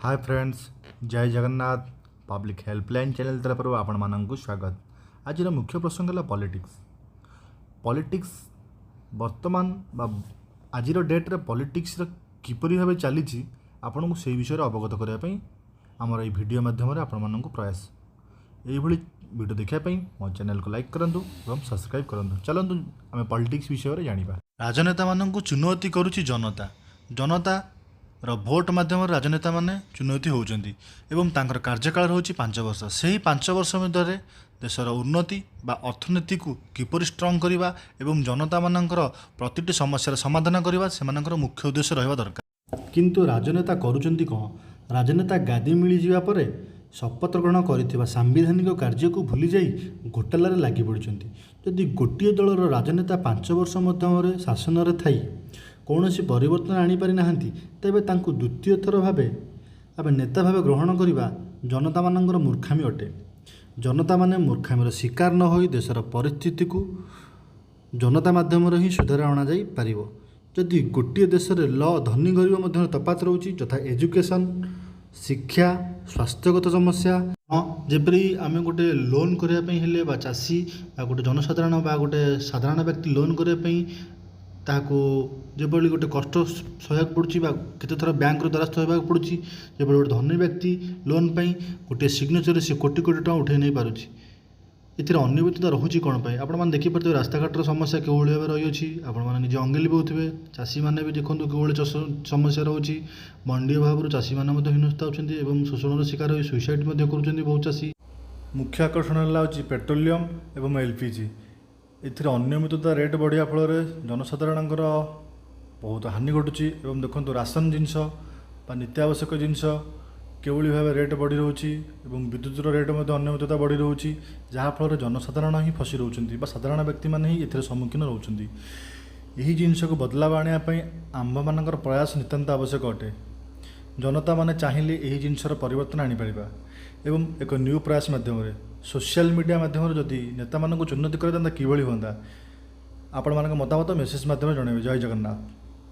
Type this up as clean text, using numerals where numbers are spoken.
ହାଏ friends, ଜୟ Jagannath. Public helpline channel ତରଫରୁ ଆପଣମାନଙ୍କୁ ସ୍ୱାଗତ। ଆଜିର ମୁଖ୍ୟ ପ୍ରସଙ୍ଗ ହେଲା ପଲିଟିକ୍ସ। ପଲିଟିକ୍ସ ବର୍ତ୍ତମାନ ବା ଆଜିର ଡେଟ୍ରେ ପଲିଟିକ୍ସର କିପରି ଭାବେ ଚାଲିଛି, ଆପଣଙ୍କୁ ସେଇ ବିଷୟରେ ଅବଗତ କରିବା ପାଇଁ ଆମର ଏଇ ଭିଡ଼ିଓ ମାଧ୍ୟମରେ ଆପଣମାନଙ୍କୁ ପ୍ରୟାସ। ଏଇଭଳି ଭିଡ଼ିଓ ଦେଖିବା ପାଇଁ ମୋ ଚ୍ୟାନେଲକୁ ଲାଇକ୍ କରନ୍ତୁ ଏବଂ ସବସ୍କ୍ରାଇବ୍ କରନ୍ତୁ। ଚାଲନ୍ତୁ, ଆମେ ପଲିଟିକ୍ସ ବିଷୟରେ ଜାଣିବା। ରାଜନେତାମାନଙ୍କୁ ଚୁନୌତି କରୁଛି ଜନତା। ଜନତାର ଭୋଟ ମାଧ୍ୟମରେ ରାଜନେତାମାନେ ଚୁନୌତି ହେଉଛନ୍ତି ଏବଂ ତାଙ୍କର କାର୍ଯ୍ୟକାଳ ରହୁଛି 5 ବର୍ଷ। ସେହି 5 ବର୍ଷ ମଧ୍ୟରେ ଦେଶର ଉନ୍ନତି ବା ଅର୍ଥନୀତିକୁ କିପରି ଷ୍ଟ୍ରଙ୍ଗ କରିବା ଏବଂ ଜନତାମାନଙ୍କର ପ୍ରତିଟି ସମସ୍ୟାର ସମାଧାନ କରିବା ସେମାନଙ୍କର ମୁଖ୍ୟ ଉଦ୍ଦେଶ୍ୟ ରହିବା ଦରକାର। କିନ୍ତୁ ରାଜନେତା କରୁଛନ୍ତି କ'ଣ? ରାଜନେତା ଗାଦି ମିଳିଯିବା ପରେ ଶପଥ ଗ୍ରହଣ କରିଥିବା ସାମ୍ବିଧାନିକ କାର୍ଯ୍ୟକୁ ଭୁଲିଯାଇ ଘୋଟାଲାରେ ଲାଗି ପଡ଼ିଛନ୍ତି। ଯଦି ଗୋଟିଏ ଦଳର ରାଜନେତା 5 ବର୍ଷ ମଧ୍ୟରେ ଶାସନରେ ଥାଇ କୌଣସି ପରିବର୍ତ୍ତନ ଆଣିପାରି ନାହାନ୍ତି, ତେବେ ତାଙ୍କୁ ଦ୍ୱିତୀୟ ଥର ଭାବେ ନେତା ଭାବେ ଗ୍ରହଣ କରିବା ଜନତାମାନଙ୍କର ମୂର୍ଖାମି ଅଟେ। ଜନତାମାନେ ମୂର୍ଖାମିର ଶିକାର ନ ହୋଇ ଦେଶର ପରିସ୍ଥିତିକୁ ଜନତା ମାଧ୍ୟମରେ ହିଁ ସୁଧାର ଅଣାଯାଇପାରିବ। ଯଦି ଗୋଟିଏ ଦେଶରେ ଧନୀ ଗରିବ ମଧ୍ୟରେ ତଫାତ ରହୁଛି, ଯଥା ଏଜୁକେସନ୍, ଶିକ୍ଷା, ସ୍ୱାସ୍ଥ୍ୟଗତ ସମସ୍ୟା, ହଁ, ଯେପରି ଆମେ ଗୋଟେ ଲୋନ୍ କରିବା ପାଇଁ ହେଲେ ବା ଚାଷୀ ବା ଗୋଟେ ଜନସାଧାରଣ ବା ଗୋଟେ ସାଧାରଣ ବ୍ୟକ୍ତି ଲୋନ୍ କରିବା ପାଇଁ ତାହାକୁ ଯେଭଳି ଗୋଟେ କଷ୍ଟ ସହିବାକୁ ପଡ଼ୁଛି ବା କେତେଥର ବ୍ୟାଙ୍କର ଦ୍ୱାରସ୍ଥ ହେବାକୁ ପଡ଼ୁଛି, ଯେଭଳି ଗୋଟେ ଧନୀ ବ୍ୟକ୍ତି ଲୋନ୍ ପାଇଁ ଗୋଟିଏ ସିଗ୍ନେଚରରେ ସେ କୋଟି କୋଟି ଟଙ୍କା ଉଠାଇ ନେଇପାରୁଛି। ଏଥିରେ ଅନିୟମିତତା ରହୁଛି କ'ଣ ପାଇଁ? ଆପଣମାନେ ଦେଖିପାରୁଥିବେ ରାସ୍ତାଘାଟର ସମସ୍ୟା କେଉଁଭଳି ଭାବେ ରହିଅଛି। ଆପଣମାନେ ନିଜେ ଅଙ୍ଗେ ଲିଭାଉଥିବେ। ଚାଷୀମାନେ ବି ଦେଖନ୍ତୁ କେଉଁଭଳି ସମସ୍ୟା ରହୁଛି। ମଣ୍ଡି ଅଭାବରୁ ଚାଷୀମାନେ ମଧ୍ୟ ହୀନସ୍ତା ହେଉଛନ୍ତି ଏବଂ ଶୋଷଣର ଶିକାର ହୋଇ ସୁଇସାଇଡ଼ ମଧ୍ୟ କରୁଛନ୍ତି ବହୁ ଚାଷୀ। ମୁଖ୍ୟ ଆକର୍ଷଣ ହେଲା ହେଉଛି ପେଟ୍ରୋଲିୟମ ଏବଂ ଏଲ୍ପିଜି। ଏଥିରେ ଅନିୟମିତତା, ରେଟ୍ ବଢ଼ିବା ଫଳରେ ଜନସାଧାରଣଙ୍କର ବହୁତ ହାନି ଘଟୁଛି। ଏବଂ ଦେଖନ୍ତୁ, ରାସନ ଜିନିଷ ବା ନିତ୍ୟାବଶ୍ୟକ ଜିନିଷ କେଉଁଭଳି ଭାବେ ରେଟ୍ ବଢ଼ି ରହୁଛି ଏବଂ ବିଦ୍ୟୁତର ରେଟ୍ ମଧ୍ୟ ଅନିୟମିତତା ବଢ଼ି ରହୁଛି, ଯାହାଫଳରେ ଜନସାଧାରଣ ହିଁ ଫସି ରହୁଛନ୍ତି ବା ସାଧାରଣ ବ୍ୟକ୍ତିମାନେ ହିଁ ଏଥିରେ ସମ୍ମୁଖୀନ ରହୁଛନ୍ତି। ଏହି ଜିନିଷକୁ ବଦଲାବ ଆଣିବା ପାଇଁ ଆମ୍ଭମାନଙ୍କର ପ୍ରୟାସ ନିତାନ୍ତ ଆବଶ୍ୟକ ଅଟେ। ଜନତାମାନେ ଚାହିଁଲେ ଏହି ଜିନିଷର ପରିବର୍ତ୍ତନ ଆଣିପାରିବା ଏବଂ ଏକ ନ୍ୟୁ ପ୍ରୟାସ ମାଧ୍ୟମରେ, ସୋସିଆଲ ମିଡ଼ିଆ ମାଧ୍ୟମରେ ଯଦି ନେତାମାନଙ୍କୁ ଚୁନୌତି କରିଥାନ୍ତା, କିଭଳି ହୁଅନ୍ତା? ଆପଣମାନଙ୍କ ମତାମତ ମେସେଜ ମାଧ୍ୟମରେ ଜଣାଇବେ। ଜୟ ଜଗନ୍ନାଥ।